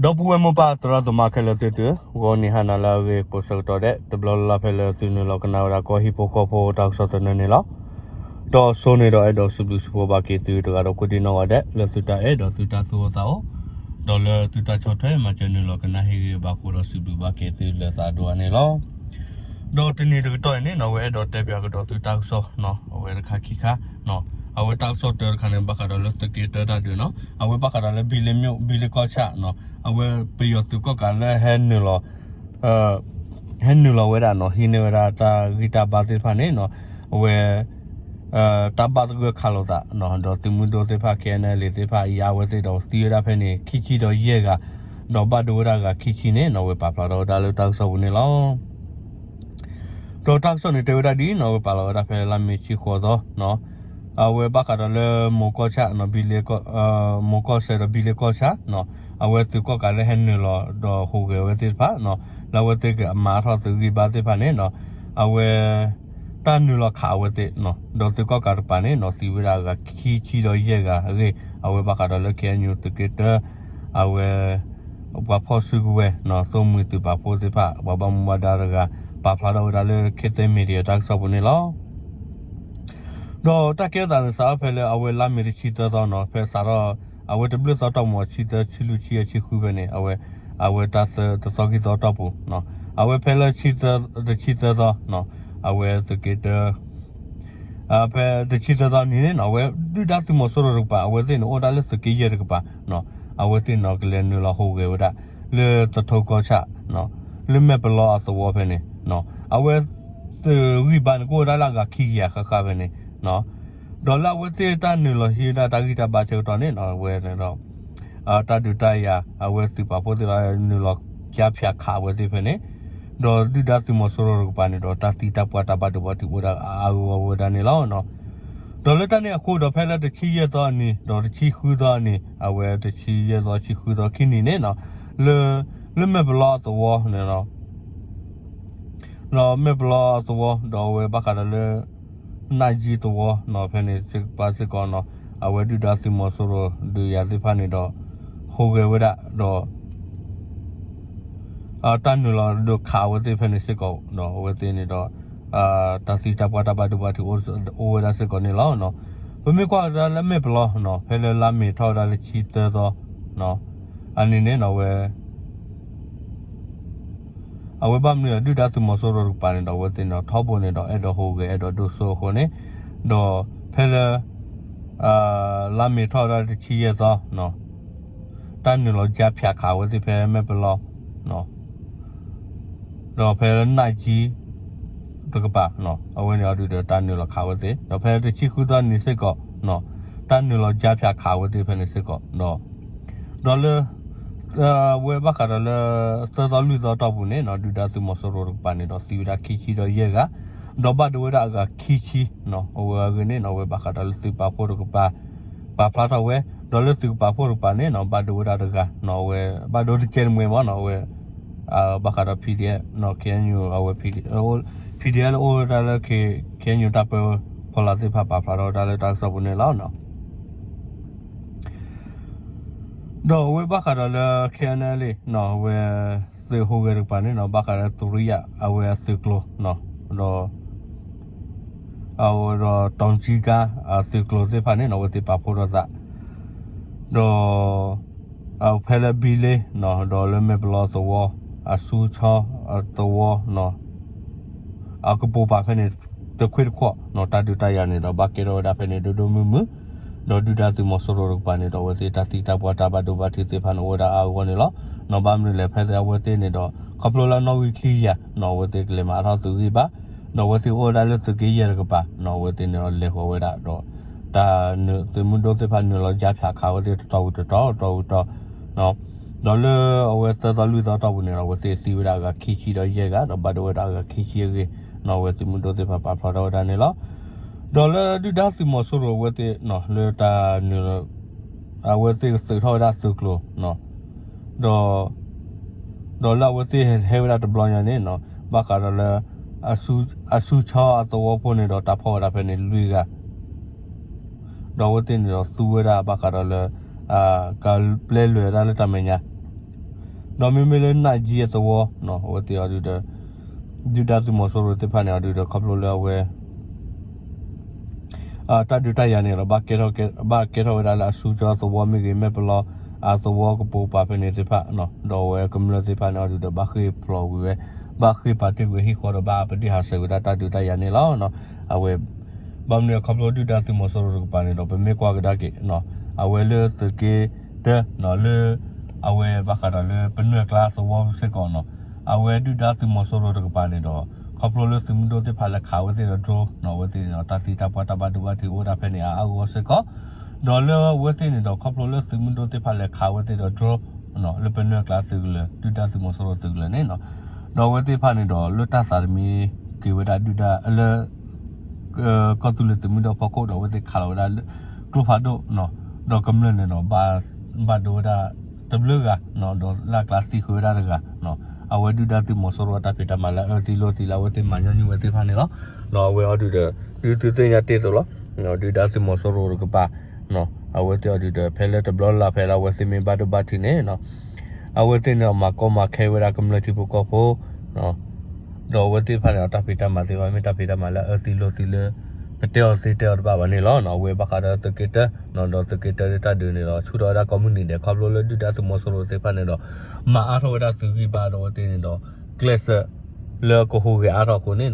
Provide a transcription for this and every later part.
ဒီပုၢ်ဝဲၢ်မိၢ်ပၢ်သရၣ်သမါခဲလၢာ်သ့ၣ်သုဧၢ, ဂီၤနံၤဟါနၤလၢအဂ့ၤကိးဆၢကတီၢ်ဒဲး တဘျီလၢ်လၢ်ဖဲလၢသုနုာ်လီၤကနၣ်ဝဲဒၣ်ကီၢ်ဟံၣ်ဖိဃီဖိတၢ်ကစီၣ်သနၢၣ်န့ၣ်လီၤ. ဒီးစိန့ၣ်ဒီးအဲၣ်ဒိးစံးဘျုးစံးဖှိၣ်ဘၣ်က့ၤသုတဂၤဒီးကိးဒံနီၢ်ဂၤဒဲး လၢသုတၢ်အဲၣ်ဒီးသုတၢ်သူၣ်အိၣ်သးအိၣ်, ဒီးလၢသုတၢ်ဆီၣ်ထွဲမၤစၢၤနုာ်လီၤကနၣ်ဟ့ၣ်ဂံၢ်ဘါအဃိဒီးစံးဘျုးဘၣ်က့ၤသုလၢသးဒိၣ်အါန့ၣ်လီၤ. ဒီးတနံၤတကတီၢ်အံၤန့ၣ်နီၣ် အဝဲအဲၣ်ဒိးတဲပၠးကဒီးသုတၢ်ကစီၣ်နီၣ် အဝဲတခါခံခါနီၣ်, အဝဲတၢ်ကစီၣ်တၢတခါန့ၣ် ဘၣ်ဃးဒီးလၢသုးက့တၢတၢ်ဒုးနီၣ်, အဝဲဘၣ်ဃးဒီးလၢဘံလ့မ့ၣ် ဘံလ့ကီၢ်ဆၣ်နီၣ်, အဝဲပယီၤသုးကီၣ်ကးလၢဟဲနုာ်လီၤ ဟဲနုာ်လီၤဝဲဒၣ်နီၣ် ဟံးန့ၢ်ဝဲဒၣ်တၢ်ဂံၢ်တၢ်ဘါသ့ၣ်တဖၣ်န့ၣ်နီၣ်, အဝဲ တၢ်ဘၣ်သဂၢၢ်ခးလိာ်သးနီၣ်, ဒီးသုးမုၢ်ဒိၣ်သ့ၣ်တဖၣ် ခဲအံၤန့ၣ်လံၤသ့ၣ်တဖၣ် အံၤအဝဲသ့ၣ်ဒီးသံဝဲဒၣ်ဖဲန့ၣ် ခံဆံဒီးယဲၢ်ဂၤ, ဒီးဘၣ်ဒိဝဲဒၣ်ဂၤခံဆံန့ၣ်နီၣ် အဝဲပာ်ဖျါထီၣ်ဝဲဒၣ်လၢတၢ်ကစီၣ်ပူၤန့ၣ်လီၤ. ဒီးတၢ်ကစီၣ်န့ၣ်တဲဝဲဒၣ်ဒ်နီၣ် အဝဲပာ်လီၤဝဲဒၣ်ဖဲလါမ့ၤဆံဃိးသီနီၣ်, အဝဲဘၣ်ဃးဒီးလၢမိၤကီၢ်ဆၣ်နီၣ် ဘံလ့ မိၤကီၢ်စဲၣ်ဒီးဘံလ့ကီၢ်ဆၣ်နီၣ်, အဝဲသုးကီၣ်ကးလၢဟဲနုာ်လီၤဒီးဟူးဂဲၤဝဲသ့ၣ်တဖၣ်နီၣ်, လၢအဝဲသ့ၣ်ကမၤထီၣ်သုးဂံၢ်ဘါသ့ၣ်တဖၣ်န့ၣ်နီၣ်, အဝဲ တၢ်နုာ်လီၤခးအဝဲသ့ၣ်နီၣ်, ဒီးသုးကီၣ်ကးတကပၤန့ၣ်နီၣ် သံဝဲဒၣ်အဂၤခံဆံဒီးယဲၢ်ဂၤအဂ့ၢ် အဝဲဘၣ်ဃးဒီးလၢ ခဲအံၤ သုးက့တၢ အဝဲ ပှၤဖီၣ်စုကဝဲၤနီၣ် သိၣ်မှံၤသုးပာ်ဖှိၣ်သ့ၣ်တဖၣ် ပှၤဘၣ်မူဘၣ်ဒါတဂၤ ပာ်ဖျါထီၣ်ဝဲဒၣ်လၢ ခ့သ့ media တၢ်ကစီၣ်ပူၤန့ၣ်လီၤ. ဒီးတၢ်ကဲထီၣ်သးန့ၣ် စးထီၣ်ဖဲလၢအဝဲလါမ့ၤတဆံသၢသီနီၣ် ဖဲစးထီၣ် အဝဲတဘျုးသီတီၢ်ပူၤ ဆံသၢ ဆံလွံၢ် ဆံယဲၢ် ဆံဃုဖဲန့ၣ် အဝဲ အဝဲတၢ်သၢ တသီခံသီတီၢ်ပူၤနီၣ်, အဝဲဖဲလၢ တဆံသၢသီနီၣ် အဝဲသုးက့တၢ ဖဲတဆံသၢသီနံၤန့ၣ်နီၣ် အဝဲဒုၣ်ဒါသုးမီၤစိရိၤတကပၤ အဝဲသ့ၣ်န့ၣ် အိၣ်ဒၣ်လၢသုးက့ယဲၢ်တကပၤနီၣ်, အဝဲသ့ၣ်နီၣ် ကလဲၤနုာ်လီၤဟူးဂဲၤဝဲဒၣ် လၢသထူကီၢ်ဆၣ်နီၣ်, လၢမဲၢ်ပလီအသဝီဖဲန့ၣ်နီၣ်, အဝဲ သုးဂံၢ်ဘါန့ၣ် ကအိၣ်ဝဲဒၣ်လၢအဂၤခံကယၤဃၣ်ဃၣ်ဖဲန့ၣ်နီၣ်, ဒီးလၢအဝဲသ့ၣ်တၢ်နုာ်လီၤဟံးဝဲဒၣ်တၢ်ဂံၢ်တၢ်ဘါဆၢကတီၢ်န့ၣ်နီၣ် အဝဲန့ၣ်ဒီး တၢ်ဒုးတၢ်ယၤ အဝဲသုးပာ်ဖှိၣ်သ့ၣ်တဖၣ် နုာ်လီၤကၠါဖၠးခးအဝဲသ့ၣ်ဖဲန့ၣ်, ဒီးဒုၣ်ဒါသုးမီၤစိရိၤတကပၤန့ၣ်ဒီး တၢ်သံတၢ်ပှၢ်တၢ်ဘၣ်ဒိဘၣ်ထံးအိၣ်ဒၣ်အါအါဂီၢ်ဂီၢ်ဝဲဒၣ်န့ၣ်လီၤ. ဒီးလၢတၢ်န့ၣ်အဃိဒီး ဖဲလၢတဆံယဲၢ်သီအနံၤ ဒီးတဆံဃုသီအနံၤ အဝဲတဆံယဲၢ်သီ တဆံဃုသီခံနံၤန့ၣ်နီၣ်, လၢ လၢမဲၢ်ပလီအသဝီန့ၣ်နီၣ် ဒီးမဲၢ်ပလီအသဝီ ဒီးအဝဲဘၣ်ဃးဒီးလၢ နၢ်ယံသဝီနီၣ် ဖဲန့ၣ်စ့ၢ်ကီးနီၣ်, အဝဲဒုၣ်ဒါသုးမီၤစိရိၤဒုးယၤသ့ၣ်တဖၣ်န့ၣ်ဒီး ဟူးဂဲၤဝဲဒၣ်ဒီး တၢ်နုာ်လီၤဒုးခးအဝဲသ့ၣ်ဖဲန့ၣ်စ့ၢ်ကီးဒီး အဝဲသ့ၣ်န့ၣ်ဒီး တၢ်သံတၢ်ပှၢ်တၢ်ဘၣ်ဒိဘၣ်ထံးအိၣ်ဝဲဒၣ်စ့ၢ်ကီးန့ၣ်လီၤ. ပမ့ၢ်ကွၢ်ကဒါလၢမဲၢ်ပလီနီၣ် ဖဲလၢလါမ့ၤထီၣ်ဝဲဒၣ်လၢဆံသၢသီ အနံၤန့ၣ်နီၣ် အဝဲ အဝဲဘၣ်မနုၤဒီးဒုၣ်ဒါသုးမီၤစိရိၤတကပၤန့ၣ်ဒီး အဝဲသ့ၣ်န့ၣ်ထီဘိန့ၣ်ဒီး အဲၣ်ဒိးဟူးဂဲၤအဲၣ်ဒိးဒိၣ်စိအဃိန့ၣ်, ဒီးဖဲလၢ လါမ့ၤထီၣ်ဝဲဒၣ်တဆံယဲၢ်သီ တၢ်နုာ်လီၤကၠါဖၠးခးအဝဲသ့ၣ်ဖဲမဲၢ်ပလီ ဒီးဖဲလၢနၢ်ယံ တကပၤ အဝဲန့ၣ်အီၤဒုးဒီးတၢ်နုာ်လီၤခးဝဲသ့ၣ် ဒီးဖဲတဆံဃုသီနံၤစ့ၢ်ကီး တၢ်နုာ်လီၤကၠါဖၠးခးဝဲသ့ၣ်ဖဲန့ၣ်စ့ၢ်ကီး ဒီး ဒီးလၢ အဝဲဘၣ်ဃးဒီးလၢ သၢသီလွံၢ်သီတီၢ်ပူၤန့ၣ်နီၣ် ဒုၣ်ဒါသုးမီၤစိရိၤတကပၤန့ၣ်ဒီး သံဝဲဒၣ်ခံဆံဒီးယဲၢ်ဂၤ, ဒီးဘၣ်ဒိဝဲဒၣ်အဂၤခံဆံနီၣ်, အဝဲအဂ့ၢ်န့ၣ်နီၣ် အဝဲဘၣ်ဃးဒီးလၢသုးပာ်ဖှိၣ်တကပၤ ပာ်ဖျါထီၣ်ဝဲ, ဒီးလၢသုးကပာ်ဖှိၣ်တကပၤန့ၣ်နီၣ် ဘၣ်ဒိဝဲဒၣ်တဂၤနီၣ် အဝဲဘၣ်ဒိတကဲတမှဲမ့ၢ်နီၣ် အဝဲ ဘၣ်ဃးဒီး PDF နီၣ် KNU အဝဲ PDF လၢအိၣ်ဝဲဒၣ်လၢ KNU တၢ်ပၢဖီလာ်သ့ၣ်တဖၣ်ပာ်ဖျါထီၣ်ဝဲဒၣ်လၢတၢ်ကစီၣ်ပူၤန့ၣ်လီၤ. ဒီးအဝဲဘၣ်ဃးဒီးလၢ KNLA နီၣ် အဝဲ သုးဟူးဂဲၤတကပၤန့ၣ်နီၣ် ဘၣ်ဃးဒီးသုးရံယၣ် အဝဲအသုးကျိၤနီၣ် ဒီး အဝဲဒီး တီၣ်ကၠံကါ အသုးကျိၤသ့ၣ်တဖၣ်န့ၣ်နီၣ် အဝဲသ့ၣ်ပာ်ဖှိၣ်ထီၣ်သး ဒီး ဖဲလၢဘံလ့နီၣ် ဒီးလၢမဲၢ်ပလီသဝီ အဆူဆီသဝီနီၣ် အကပိာ်ပာ်ဖဲန့ၣ် တခွ့တခွီၣ်နီၣ် တၢ်ဒုးတၢ်ယၤန့ၣ်ဒီး ဘၣ်ကဲထီၣ်ဝဲဒၣ်ဖဲန့ၣ်ဒိၣ်ဒိၣ်မုၢ်မုၢ်, ဒီးဒုၣ်ဒါသုးမီၤစိရိၤတကပၤန့ၣ်ဒီး အဝဲသ့ၣ်တၢ်သံတၢ်ပှၢ်တၢ်ဘၣ်ဒိဘၣ်ထံးသ့ၣ်တဖၣ်န့ၣ် အိၣ်ဝဲဒၣ်အါအါဂီၢ်ဂီၢ်န့ၣ်လီၤ. နီၣ် ဘၣ်မနုၤလဲၣ် ဖဲအဝဲသ့ၣ်န့ၣ်ဒီး ခီဖျိလၢနီၣ်ဂံၢ်ခံကယၤနီၣ် အဝဲသ့ၣ်ကလဲၤမၤထီၣ်သုးဂံၢ်ဘါ, ဒီးအဝဲသ့ၣ်အိၣ်ဝဲဒၣ်လၢသုးက့ယဲၢ်တကပၤနီၣ် အဝဲသ့ၣ်န့ၣ်ဒီးလဲၤဃီၤဝဲဒၣ်ဒီး တၢ်နုာ်သုးမုၢ်ဒိၣ်သ့ၣ်တဖၣ်နုာ်လီၤကၠါဖၠးခးအဝဲသ့ၣ်တတီၤဝံၤတတီၤ တတီၤဝံၤတတီၤ ဒီးလၢအဝဲသၢသီလွံၢ်သီတီၢ်ပူၤန့ၣ်ဒီး အဝဲသ့ၣ်သံဝဲဒၣ်အဂၤခံဆံဒီးယဲၢ်ဂၤ ဒီးဘၣ်ဒိဝဲဒၣ်အဂၤခံဆံအဂ့ၢ်နီၣ် အဝဲသုးမုၢ်ဒိၣ်သ့ၣ်တဖၣ်ပာ်ဖျါထီၣ်ဝဲဒၣ်န့ၣ်လီၤ. ဒီးလၢဒုၣ်ဒါသုးမီၤစိရိၤအဝဲသ့ၣ်နီၣ် လၢတၢ်နုာ်လီၤ အဝဲသ့ၣ်ကသုးထီၣ်ဝဲဒၣ်သုးကျိၤနီၣ် ဒီး ဒီးလၢအဝဲသ့ၣ်ဟဲဝဲဒၣ်တဘျီညါန့ၣ်နီၣ် ဘၣ်ဃးဒီးလၢ အဆူဆီအသဝီဖိန့ၣ်ဒီး တၢ်ဖီၣ်ဝဲဒၣ်ဖဲန့ၣ်လွံၢ်ဂၤ ဒီးအဝဲသ့ၣ်န့ၣ်ဒီးသူဝဲဒၣ်ဘၣ်ဃးဒီးလၢ ကပျဲလွဲၢ်ဒၣ်လၢတၢ်မဲာ်ညါ ဒီးမ့မ့ၢ်လၢနးယံအသဝီ အဝဲသ့ၣ်အီၤဒုးဒီး ဒုၣ်ဒါသုးမီၤစိရိၤသ့ၣ်တဖၣ်န့ၣ်အီၤဒုးဒီး ခီဖျိလၢအဝဲ တၢ်ဒုးတၢ်ယၤန့ၣ်ဒီး ဘၣ်ကဲထီၣ်ဝဲဒၣ်လၢအဆူကၠီသဝီမ့ၢ်ဂ့ၤ မဲၢ်ပလီအသဝီကပိာ်ကပၤဖဲန့ၣ်သ့ၣ်တဖၣ် ဒီးအဝဲကမျၢၢ်သ့ၣ်တဖၣ်န့ၣ်အီၤဒုးဒီး ဘၣ်ဃ့ၢ်ဖျိးကွံာ်ဝဲ ဘၣ်ဃ့ၢ်ပာ်တ့ၢ်ကွံာ်ဟံၣ်ဃီဒီးဘၣ်ပဒ့ၣ်ဟးဆှဲးဝဲဒၣ်တၢ်ဒုးတၢ်ယၤန့ၣ်လီၤ. အဝဲ ဘၣ်မနုၤခီဖျိဒုၣ်ဒါသုးမီၤစိရိၤတကပၤန့ၣ်ဒီး ပမ့ၢ်ကွၢ်ကဒါက့ၤ အဝဲလၢသုးက့တၢ လၢ အဝဲဘၣ်ဃးဒီးလၢပနွဲၢ်ကျါသဝီစ့ၢ်ကီးန့ၣ် အဝဲဒုၣ်ဒါသုးမီၤစိရိၤတကပၤန့ၣ်ဒီး ခီဖျိလၢသုးမုၢ်ဒိၣ်သ့ၣ်တဖၣ်လဲၤခးဝဲသ့ၣ်ဒီး drone န့ၣ် အဝဲသ့ၣ်န့ၣ်ဒီး တၢ်သံတၢ်ပှၢ်တၢ်ဘၣ်ဒိဘၣ်ထံးအိၣ်ဝဲဒၣ်ဖဲန့ၣ်အါအါဂီၢ်ဂီၢ်စ့ၢ်ကီး ဒီးလၢအဝဲသ့ၣ်န့ၣ်ဒီး ခီဖျိလၢသုးမုၢ်ဒိၣ်သ့ၣ်တဖၣ်လဲၤခးဝဲသ့ၣ်ဒီး drone န့ၣ် လၢပနွဲၢ်ကျါသုးကလၢၤ ဒုၣ်ဒါသုးမီၤစိရိၤသုးကလၢၤန့ၣ်န့ၣ် ဒီးအဝဲသ့ၣ်တဖၣ်န့ၣ်ဒီး လၢတၢ်သးတမံၤက့ၤဝဲဒၣ်ဒုၣ်ဒါလၢ ကီၢ်သူလ့ၤသုးမုၢ်ဒိၣ်ဖီခိၣ်ဒီး အဝဲသ့ၣ်ခးလီၤဝဲဒၣ်လၢ ကျိဖးဒိၣ်န့ၣ် ဒီးကမျၢၢ်န့ၣ်ဒီး ဘၣ်ဒိဝဲဒၣ်တဘျုးဂၤန့ၣ် ဒီးလၢအကျါသံဃုာ်ဝဲဒၣ်တဂၤန့ၣ် အဝဲဒုၣ်ဒါသုးမီၤစိရိၤအတၢ်ဖံးတၢ်မၤလၢအအၢသံလိာ်သံလၢအဝဲသ့ၣ်မၤညီနုၢ်ဝဲသ့ၣ်တဖၣ်န့ၣ်လီၤ. ဒီးအဝဲအီၤဒုးဒီး ဒုးသုသ့ၣ်ညါတ့ၢ်အသိးလီၤ. ဒုၣ်ဒါသုးမီၤစိရိၤတကပၤန့ၣ် အဝဲသ့ၣ်အီၤဒုးဒီး ဖဲလၢတဘျီလၢ်ဖဲလၢအဝဲသ့ၣ်မ့ၢ်ဘၣ်ဒိဘၣ်ထံးန့ၣ် အဝဲသ့ၣ်န့ၣ်ဒီး မၤကီမၤခဲဝဲဒၣ်ကမျၢၢ်ထံဖိကီၢ်ဖိ ဒီးအဝဲသ့ၣ်တဖၣ်န့ၣ်ဒီး တၢ်ဖံးတၢ်မၤသ့ၣ်တဖၣ်မ့ၢ်တၢ်ဖံးတၢ်မၤလၢအအၢသံလိာ်သံလၢ ပတဲအီၤသ့တဲအီၤတဘၣ်ဘၣ်န့ၣ်လီၤ. အဝဲဘၣ်ဃးဒီးသုးက့တၢ ဒီးသုးက့တၢဒၣ်တၢ်ဒုးန့ၣ်ဒီး ဆူၣ်ထီၣ်ဝဲဒၣ်ကိးမုၢ်နံၤဒဲး ခီဖျိလၢဒုၣ်ဒါသုးမီၤစိရိၤသ့ၣ်တဖၣ်န့ၣ်ဒီး မၤအါထီၣ်ဝဲဒၣ်သုးဂံၢ်ဘါဒီးအဝဲသ့ၣ်န့ၣ်ဒီး ကျဲးစၢးလၢကဟူးဂဲၤအါထီၣ်အဃိန့ၣ်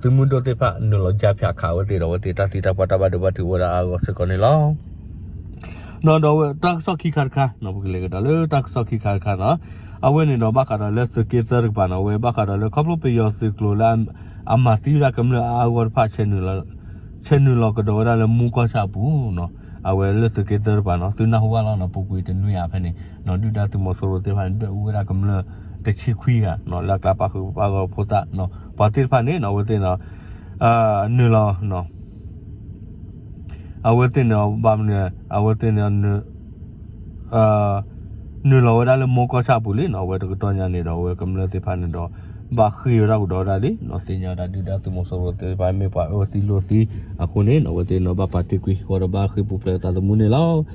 သုးမုၢ်ဒိၣ်သ့ၣ်တဖၣ်နုာ်လီၤယါဖၠးခးဝဲသ့ၣ်ဒီး အဝဲသ့ၣ်တၢ်သံတၢ်ပှၢ်တၢ်ဘၣ်ဒိဘၣ်ထံးအိၣ်ဝဲဒၣ်အါအါဂီၢ်ဂီၢ်စ့ၢ်ကီးန့ၣ်လီၤ. ဒီးအဝဲတၢ်ကစီၣ်ခံခါတခါ ပကလဲၤကဒီးလၢတၢ်ကစီၣ်ခံခါတခါန့ၣ် အဝဲန့ၣ်ဒီးဘၣ်ဃးဒီးလၢသုးက့သၢတကပၤန့ၣ် အဝဲဘၣ်ဃးဒီးလၢခီဖျိပယီၤသုးကျိၤလၢ အမၤသံဝဲဒၣ်ကမျၢၢ်အါအါဂီၢ်တဖၣ် ဆဲးနုာ်လီၤကဒီးဝဲဒၣ်လၢမူကီၢ်ဆၣ်အပူၤန့ၣ် အဝဲလၢသုးက့သၢတကပၤန့ၣ် သုနၢ်ဟူဘၣ်လီၤန့ၣ် ပူၤကွံာ်တနွံအံၤဖဲန့ၣ် ဒုၣ်ဒါသုးမီၤစိရိၤသ့ၣ်တဖၣ်န့ၣ် ဒွဲၣ်အူဝဲဒၣ်ကမျၢၢ်တဆံခွံဂၤ လၢအကျါပာ်ဃုာ်ပာ်ဂီၤဖိသၣ် ပှၤသ့ၣ်တဖၣ်န့ၣ် အဝဲသ့ၣ်န့ၣ် နုာ်လီၤ အဝဲသ့ၣ်န့ၣ် ဘၣ်မနုၤ အဝဲသ့ၣ်န့ၣ် နုာ်လီၤဝဲဒၣ်လၢမူကီၢ်ဆၣ်အပူၤလံန့ၣ် အဝဲတကတီၢ်ညါန့ၣ်ဒီး အဝဲကမျၢၢ်သ့ၣ်တဖၣ်န့ၣ်ဒီး ဘၣ်ဃ့ၢ်ဝဲဒၣ်ကဒီးဝဲဒၣ်လံန့ၣ် သ့ၣ်ညါဝဲဒၣ်ဒုၣ်ဒါသုးမီၤစိရိၤသ့ၣ်တဖၣ်မ့ၢ်ပှၤအၢသံလိာ်သံအဃိန့ၣ် အဝဲသ့ၣ်န့ၣ် ဘၣ်ပာ်တ့ၢ်ကွံာ်ဃီဒီးဘၣ်ဃ့ၢ်ပူၤဖျဲးသးသမူန့ၣ်လီၤ.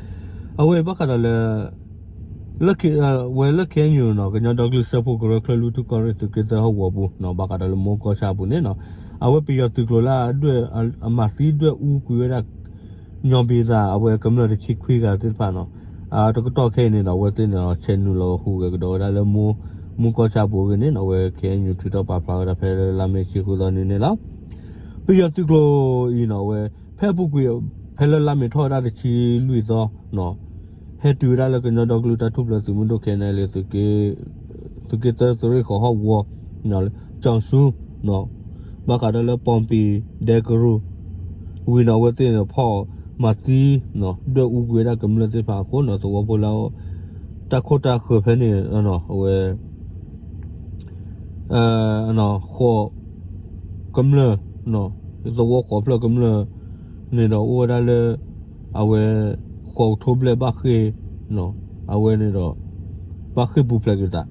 အဝဲဘၣ်ဃးဒီးလၢ ဝဲလၢ ခဲအံၤန့ၣ် ကညီဒီကလုာ်စၢဖှိၣ်ကရၢချၢလွံၢ်ထူၣ်ကီၢ်ရ့ၣ်သုးက့သၢဟီၣ်ကဝီၤပူၤန့ၣ် ဘၣ်ဃးဒီးလၢမူကီၢ်ဆၣ်အပူၤန့ၣ် အဝဲပယီၤသုးကျိၤလၢ အမၤသံဒွဲၣ်အူကွံာ်ဝဲဒၣ် ညီဘ့သး အဝဲကမျၢၢ်တဆံခွံဂၤသ့ၣ်တဖၣ်န့ၣ် တကတီၢ်ခဲအံၤန့ၣ်ဒီး အဝဲသ့ၣ်န့ၣ် ဆဲးနုာ်လီၤဟူးဂဲၤကဒီးဝဲဒၣ်လၢ မူကီၢ်ဆၣ်အပူၤအဂ့ၢ်န့ၣ် အဝဲ ခဲအံၤန့ၣ် ထုးထီၣ်ပာ်ဖျါဝဲဒၣ်ဖဲလၢလါမ့ၤတဆံဃုသီနံၤန့ၣ်လီၤ. ပယီၤသုးကျိၤအံၤန့ၣ် အဝဲ ဖဲအပူၤကွံာ် ဖဲလၢလါမ့ၤထီၣ်ဝဲဒၣ်တဆံလွံၢ်သီ ဟဲတုၤဝဲဒၣ်လၢကညီဒီကလုာ်တၢ်ထူၣ်ဖျဲးသုးမုၢ်ဒိၣ် ခဲအံၤန့ၣ်လၢ သုးက့သၢသုးရ့ၣ်ဃီၤဟီၣ်ကဝီၤ ကၠီၣ်ဆူ ဘၣ်ဃးဒီးလၢ ပီၣ်ပံၤဒဲကရူၢ် ဝံၤန့ၣ် အဝဲသ့ၣ်န့ၣ်ဖီၣ်မၤသံ ဒွဲၣ်အူကွံာ်ဝဲဒၣ်ကမျၢၢ်သ့ၣ်တဖၣ်အဃိန့ၣ် သဝီဖိလၢ တၢ်ခိၣ်တၢ်ဃၢၤဖဲန့ၣ် အဝဲ ဃိးကမျၢၢ် သဝီဃိးဖျၢၣ်ကမျၢၢ်န့ၣ်ဒီး အိၣ်ဝဲဒၣ်လၢ အဝဲ ဃိးကထိဘျဲၣ်ဘၣ်ဃ့ၢ် အဝဲန့ၣ်ဒီး ဘၣ်ဃ့ၢ်ပူၤဖျဲးက့ၤသး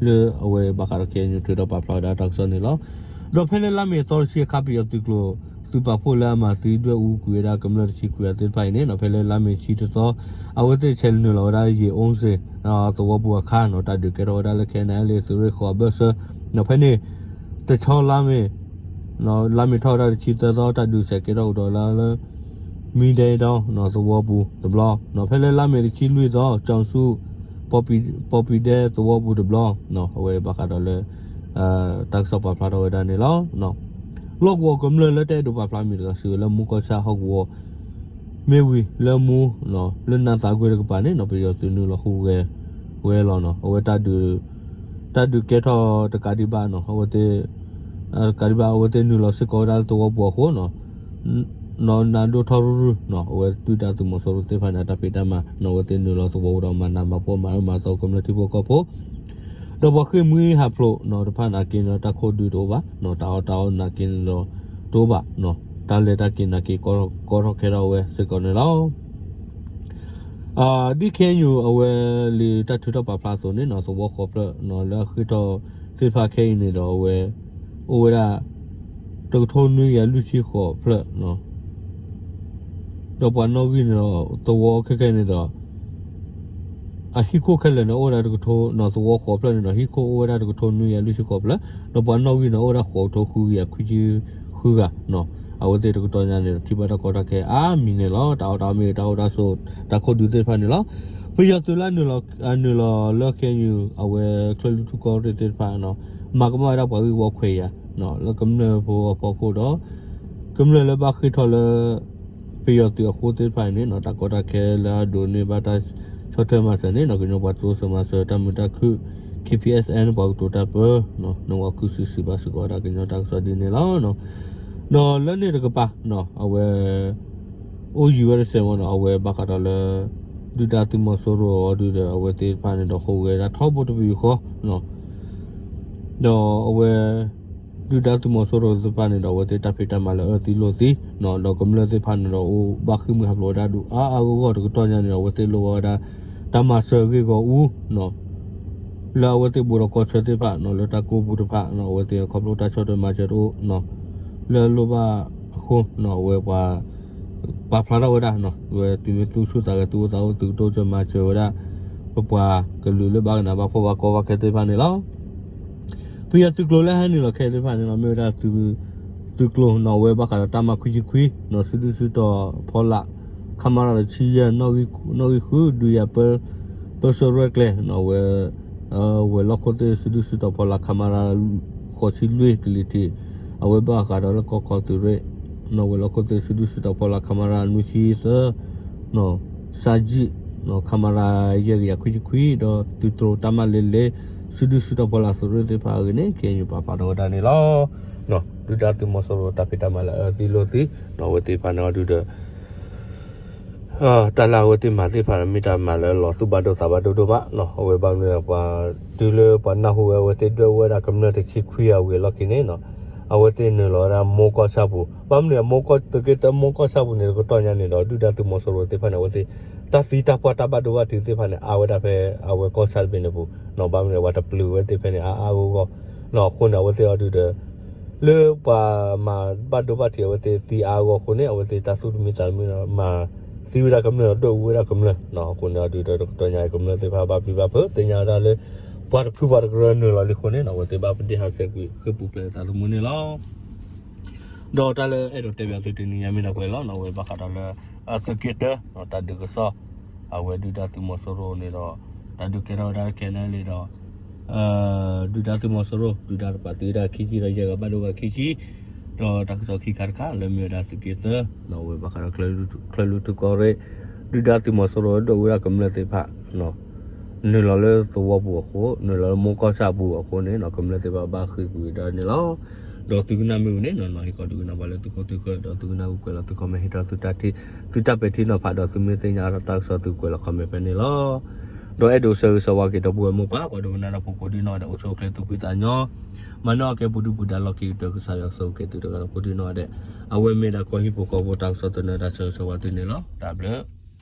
လၢအဝဲဘၣ်ဃးဒီး ခဲအံၤန့ၣ် ထုးထီၣ်ပာ်ဖျါဝဲဒၣ်တၢ်ကစီၣ်န့ၣ်လီၤ. ဒီးဖဲလၢလါမ့ၤသီတဆံအခါ ပယီၤသုးကျိၤ သုးပာ်ဖှိၣ်လၢအမၤသံဒွဲၣ်အူကွံာ်ဝဲဒၣ်ကမျၢၢ်တဆံခွံဂၤသ့ၣ်တဖၣ်အံၤန့ၣ် ဖဲလၢလါမ့ၤတဆံတသီ အဝဲသ့ၣ်ဆဲးနုာ်လီၤဝဲဒၣ်ယံာ်အူစ့ၣ် သဝီပူၤအခါန့ၣ် တၢ်ဒုးကဲထီၣ်ဝဲဒၣ်လၢ ခဲအံၤန့ၣ်လၢ သုးရ့ၣ်ဃီၤအဘၢၣ်စၢၤ ဖဲန့ၣ် တဆီလါမ့ၤ လါမ့ၤထီၣ်ဝဲဒၣ်တဆံသၢသီ တၢ်ဒုးဆဲးကဲထီၣ်ကဒီးလၢ မံဒဲဒီ သဝီပူၤတဘျီ ဖဲလၢလါမ့ၤတဆံလွံၢ်သီ ကၠီၣ်ဆူ ပီၣ်ပံၤဒဲသဝီပူၤတဘျီ အဝဲဘၣ်ဃးဒီးလၢ တၢ်ကစီၣ်ပာ်ဖျါထီၣ်ဝဲဒၣ်န့ၣ်လီၤ. လီၢ်ကဝီၤကမျၢၢ်လၢတအဲၣ်ဒိးပာ်ဖျါမံၤတဂၤ စံးဝဲလၢမူကီၢ်ဆၣ်ဟီၣ်ကဝီၤ မ့ၢ်ဝံၤလၢမူ လၢနးသးကွံတကပၤန့ၣ် ပယီၤသုးနုာ်လီၤဟူးဂဲၤဝဲလီၤန့ၣ် အဝဲ တၢ်ဒုးကဲထီၣ်တကးဒံးဘၣ်န့ၣ် အဝဲသ့ၣ် တကးဒံးဘၣ် အဝဲသ့ၣ်နုာ်လီၤစ့ၢ်ကီးဝဲဒၣ်လၢသဝီပူၤအဃိန့ၣ် နးဒိၣ်ထီၣ်ရုၢ်ရုၢ်န့ၣ် အဝဲဒုၣ်ဒါသုးမီၤစိရိၤသ့ၣ်တဖၣ်န့ၣ် အတၢ်ဖံးတၢ်မၤန့ၣ် အဝဲသ့ၣ်နုာ်လီၤသဝီပူၤဒီးမၤနးမၤဖှီၣ်မၤအၢမၤသီကမျၢၢ်ထံဖိကီၢ်ဖိ ဒီးပှၤဃ့ၢ်မှံဟးဖျိးန့ၣ်တဖၣ်နာ်က့န့ၣ် တၢ်ခိၣ်ဒုးတအိၣ်ဘၣ်န့ၣ် တၢ်အီၣ်တၢ်အီနာ်က့န့ၣ်ဒီးတအိၣ်ဘၣ်န့ၣ် တၢ်လဲၤတၢ်က့ၤနာ်က့ၤကီထီၣ်ခဲထီၣ်ဝဲစ့ၢ်ကီးန့ၣ်လီၤ. ဒ်ခဲအံၤ အဝဲလံာ်တၢ်ထုးထီၣ်ပာ်ဖျါအသိးန့ၣ် သဝီဃိးဖျၢၣ် လၢအဃ့ၢ်ထီၣ်သ့ၣ်တဖၣ်ခဲအံၤန့ၣ်ဒီး အဝဲ အိၣ်ဝဲဒၣ် တကထိနွံကယၤလွံၢ်ဆံဃိးဖျၢၣ် ဒီးပှၤနီၣ်ဂံၢ်န့ၣ်ဒီး သဝီခဲခဲအံၤန့ၣ်ဒီး အဟံၣ်ခိၣ်ခဲလၢာ်န့ၣ် အိၣ်ဝဲဒၣ်တကထိနီၤ သဝီဃိးဖျၢၣ်န့ၣ်ဒီး ဟံၣ်ခိၣ်အိၣ်ဝဲဒၣ်တကထိနွံကယၤလွံၢ်ဆံဃိးဖျၢၣ်, ဒီးပှၤနီၣ်ဂံၢ်န့ၣ် အိၣ်ဝဲဒၣ်ဃိးကထိဃုကယၤခွံဆံဃုဂၤနီၤ. အဝဲသ့ၣ်တကတီၢ်ညါန့ၣ်ဒီး ထံၣ်ဘၣ်တၢ်ကီတၢ်ခဲအါမံၤန့ၣ်လီၤ. တၢ်အီၣ်တၢ်အီမ့ၢ်ဂ့ၤ တၢ်အိၣ်တၢ်ဆိး တၢ်ခိၣ်ဒုးသ့ၣ်တဖၣ်န့ၣ်လီၤ. ပယီၤသုးလၢအနုာ်လီၤလၢ ခဲအံၤ အဝဲ ကၠဲၤလွံၢ်ထူၣ်ကီၢ်ရ့ၣ်သ့ၣ်တဖၣ်နီၤ မၤကမၣ်ဝဲဒၣ်ပှၤဂ့ၢ်ဝီခွဲးယာ် လၢကမျၢၢ်ဖိအဖီခိၣ်ဒီး ကမျၢၢ်လၢဘၣ်ဃ့ၢ်ထီၣ်လၢ ပယီၤသုးအဃိသ့ၣ်တဖၣ်အံၤန့ၣ်နီၤ တၢ်ကီတၢ်ခဲလၢအဒိးန့ၢ်ဘၣ်တၢ်ဆီၣ်ထွဲမၤစၢၤန့ၣ်နီၤ ကညီပှၤတိစၢၤမၤစၢၤတၢ်မုာ်တၢ်ခုၣ် K P S N ပှၤကတိၤတၢ်ပၢ နီၢ်ဝၤခုၣ်စံးစံးဘၣ်စ့ၢ်ကီးဝဲဒၣ်ကညီတၢ်ကစီၣ်ဒ်န့ၣ်လီၤ. ဒီးလၢန့ၣ်တကပၤ အဝဲ အိၣ်ယံၤဝဲတစဲးမ့ၢ်နီၤ အဝဲဘၣ်ဃးဒီးလၢ ဒုၣ်ဒါသုးမီၤစိရိၤအီၤဒုဒီး အဝဲသ့ၣ်တဖၣ်န့ၣ်ဒီး ဟူးဂဲၤဒၣ်ထီဘိတပယူာ်ဃီ ဒီးအဝဲ ဒုၣ်ဒါသုးမီၤစိရိၤသ့ၣ်တဖၣ်န့ၣ်ဒီး အဝဲသ့ၣ်တၢ်ဖံးတၢ်မၤလၢအအၢသံလိာ်သံ ဒီးကမျၢၢ်သ့ၣ်တဖၣ်န့ၣ်ဒီး အိၣ်ဘၣ်ဃ့ၢ်မှံဟးဖျိးဝဲဒၣ်ဒိၣ်အါအါဂီၢ်ဂီၢ်တကတီၢ်ညါန့ၣ်ဒီး အဝဲသ့ၣ်လိၣ်ဘၣ်ဝဲဒၣ် တၢ်မၤစၢၤအဂ့ၢ်ဂီၢ်အူ လၢအဝဲသ့ၣ်ဘူးဒီးကီၢ်ဆၢသ့ၣ်တဖၣ်နီၤ လၢတၢ်ကိၢ်ပူၤတဖၣ်နီၤ အဝဲသ့ၣ်ခီဖျိတၢ်ဆီၣ်ထွဲမၤစၢၤတအိၣ်နီၤ လၢအလိၣ်ဘၣ်အဃိနီၤ အဝဲပှၤ ပာ်ဖျါထီၣ်ဝဲဒၣ်နီၤ အဝဲသုမ့ၢ်သူၣ်ဆူၣ်သးဂဲၤ သုအိၣ်သးအိၣ် သုကတိၢ်ကၢၤမၤစၢၤဝဲဒၣ် ပပှၤကလုာ်လၢဘၣ်ကနၣ်ဘၣ်ဖှီၣ်ဘၣ်ကီဘၣ်ခဲသ့ၣ်တဖၣ်န့ၣ်လီၤ. ပယီၤသုးကျိၤလၢဟဲနုာ်လီၤခဲအံၤသ့ၣ်တဖၣ်န့ၣ်နီၤ မ့ၢ်ဝဲဒၣ် သုးကျိၤနီၤ အဝဲဘၣ်ဃးဒီးတၢ်မၤခွံဆံခွံနီၤ စုဒုၣ်စုတီၤဖီလာ် ခမရ တဆံယဲၢ် နီၣ်ဂံၢ်ဃု ဒုးယၤ ပၢဆှၢရဲၣ်ကျဲၤနီၤ အဝဲ ဝဲၤလီၢ်ခိၣ်သ့ၣ် စုဒုၣ်စုတီၤဖီလာ် ခမရ ဃိးဆံလွံၢ် ကလံၤထံး အဝဲဘၣ်ဃးဒီးလၢကီၢ်ခီသုးရ့ၣ်နီၤ ဝဲၤလီၢ်ခိၣ်သ့ၣ် စုဒုၣ်စုတီၤဖီလာ် ခမရ နွံဆံသၢ နီၤ စၢ်ကံၣ် နီၤ ခမရ ယဲၢ်ကယၤခွံဆံခွံ ဒီးသုးတြိၤတၢ်မၤလ့လ့ စုဒုၣ်စုတီၤဖီလာ်သုးရ့ၣ်သ့ၣ်တဖၣ်အဂ့ၢ်န့ၣ် ခဲအံၤပာ်ဖျါထီၣ်ဝဲဒၣ်န့ၣ်လီၤ. ဒုၣ်ဒါသုးမီၤစိရိၤတၢ်ဖံးတၢ်မၤလၢအအၢသံလိာ်သံ နီၤ အဝဲသ့ၣ်တဖၣ်န့ၣ်အီၤဒုဒီး တၢ်လၢအဝဲသ့ၣ်မၤသ့ၣ်တဖၣ်န့ၣ် မ့ၢ်တၢ်မၤလၢအလီၤသူၣ်ဘၣ်ဒိသးဘၣ်ဒိဒိၣ်မးနီၤ အဝဲဘၣ်မနုၤပှၤ တုၤလၢပှၤနၢ်ဟူဝဲ အဝဲသ့ၣ်ဒွဲၣ်ဝဲဒၣ်ကမျၢၢ်တဆံခွံအဝံၤအလီၢ်ခံန့ၣ်နီၤ အဝဲသ့ၣ်နုာ်လီၤဝဲဒၣ်မိၢ်ကီၢ်ဆၣ်ပူၤ ဘၣ်မနုၤအမိၢ်ကီၢ် သုးက့သၢမိၢ်ကီၢ်ဆၣ်ပူၤန့ၣ် တကတီၢ်ညါန့ၣ်ဒီး ဒုၣ်ဒါသုးမီၤစိရိၤသ့ၣ်တဖၣ်န့ၣ် အဝဲသ့ၣ် တၢ်သံတၢ်ပှၢ်တၢ်ဘၣ်ဒိဘၣ်ထံးသ့ၣ်တဖၣ်န့ၣ် အါဝဲဒၣ်ဖဲအဝဲကီၢ်ဆၣ်တဘ့ၣ်န့ၣ်ပူၤနီၤ ဘၣ်မနုၤပှၤတပျုာ်ဝဲသ့ၣ်ဖဲန့ၣ် အါအါဂီၢ်ဂီၢ်နီၤ အဃိန့ၣ် အဝဲသ့ၣ်အီၤဒုဒီး လၢပှၤမၤဘၣ်ဒိဘၣ်ထံးအဝဲသ့ၣ်သံအါအါဂီၢ်ဂီၢ်အဃိန့ၣ် အဝဲသ့ၣ်တၢ်သူၣ်တမံသးတမံဒီး မၤသံဝဲဒၣ်ကမျၢၢ်ဒီးဒွဲၣ်အူဝဲဒၣ်ကမျၢၢ်နီၤ အဃိန့ၣ်အီၤဒုဒီး တကတီၢ်ညါအံၤ ကမျၢၢ်သ့ၣ်တဖၣ်ဘၣ်ပျံၤဘၣ်ဖုး သ့ၣ်ညါဝဲဒၣ်လၢ ပှၤတဖုပှၤတကရၢနုာ်လီၤလံအဃိန့ၣ်နီၤ အဝဲသ့ၣ်ဘၣ်ပဒ့ၣ်ဟးဆှဲးကွံာ်ဃ့ၢ်ပူၤဖျဲးသးသမူန့ၣ်လီၤ. ဒီးတၢ်လၢအဲၣ်ဒိးတဲဘၣ်သုတနံၤညါမ့ၢ်ဒၣ်ပှဲၤလီၤနီၤ အဝဲဘၣ်ဃးဒီးလၢ သုးက့တၢ တၢ်ဒုးကစီၣ် အဝဲဒုၣ်ဒါသုးမီၤစိရိၤန့ၣ်ဒီး တၢ်ဒုးကဲထီၣ်ဝဲဒၣ်ခဲန့ၣ်လံဒီး ဒုၣ်ဒါသုးမီၤစိရိၤ ဒုၣ်ဒါတပာ်သံဝဲဒၣ်ခံဆံဒီးယဲၢ်ဂၤဘၣ်ဒိဘၣ်ခံဆံ ဒီးတၢ်ကစီၣ်ခံခါတခါလၢမ့ၢ်ဝဲဒၣ်သုးက့သၢ အဝဲဘၣ်ဃးဒီး ကၠဲၤလွံၢ်ထူၣ်ကီၢ်ရ့ၣ် ဒုၣ်ဒါသုးမီၤစိရိၤဒွဲၣ်အူဝဲဒၣ်ကမျၢၢ်သ့ၣ်တဖၣ် နုာ်လီၤလၢသဝီပူၤအဃိ နုာ်လီၤလၢမိၢ်ကီၢ်ဆၣ်ပူၤအဃိန့ၣ်နီၤ ကမျၢၢ်သ့ၣ်တဖၣ်ဘၣ်ဃ့ၢ်ကွံာ်ဝဲဒၣ်န့ၣ်လီၤ. ဒီးသုကနၣ်မ့ၢ်ဝံၤန့ၣ်နီၤ ဟ့ၣ်ခီဒုးကနၣ်ဘၣ်လၢသုခိၣ်သုဃၢၤ ဒီးသုကနၣ်ဂုာ်ကွဲးလီၤသု comment ဟ့ၣ်ထီၣ်သုတၢ်ထံၣ် သုတၢ်ပဲာ်ထံနီၤဖး ဒီးသုမ့ၢ်သ့ၣ်ညါအါထီၣ်တၢ်ကစီၣ်သုကွဲးလီၤ comment ဖဲန့ၣ်လီၤ. ဒီးအဲၣ်ဒိးဆၢဂ့ၤဆၢဝါက့ၤဒီပုၢ်ဝဲၢ်မိၢ်ပၢ် ပှၤဒိကနၣ်တၢ်ဖိကိးဒံနီၢ်ဒဲး အိၣ်ဆူၣ်အိၣ်ချ့သူၣ်ဖှံသးညီ မၤနၢၤအီၣ်ကဲပူၤဒုၣ်ပူၤဒါလီၢ်ခံကတၢၢ် ကစၢ်ယွၤကဆိၣ်ဂ့ၤက့ၤသုတဂၤဒီးကိးဒံနီၢ်ဒဲး အဝဲမ့ၢ်ဒၣ်ကီၢ်ဟံၣ်ဖိဃီဖိတၢ်ကစီၣ်သနၢၣ် တၢ်ဆၢဂ့ၤဆၢဝါသုန့ၣ်လီၤ. တၢ်ဘျုး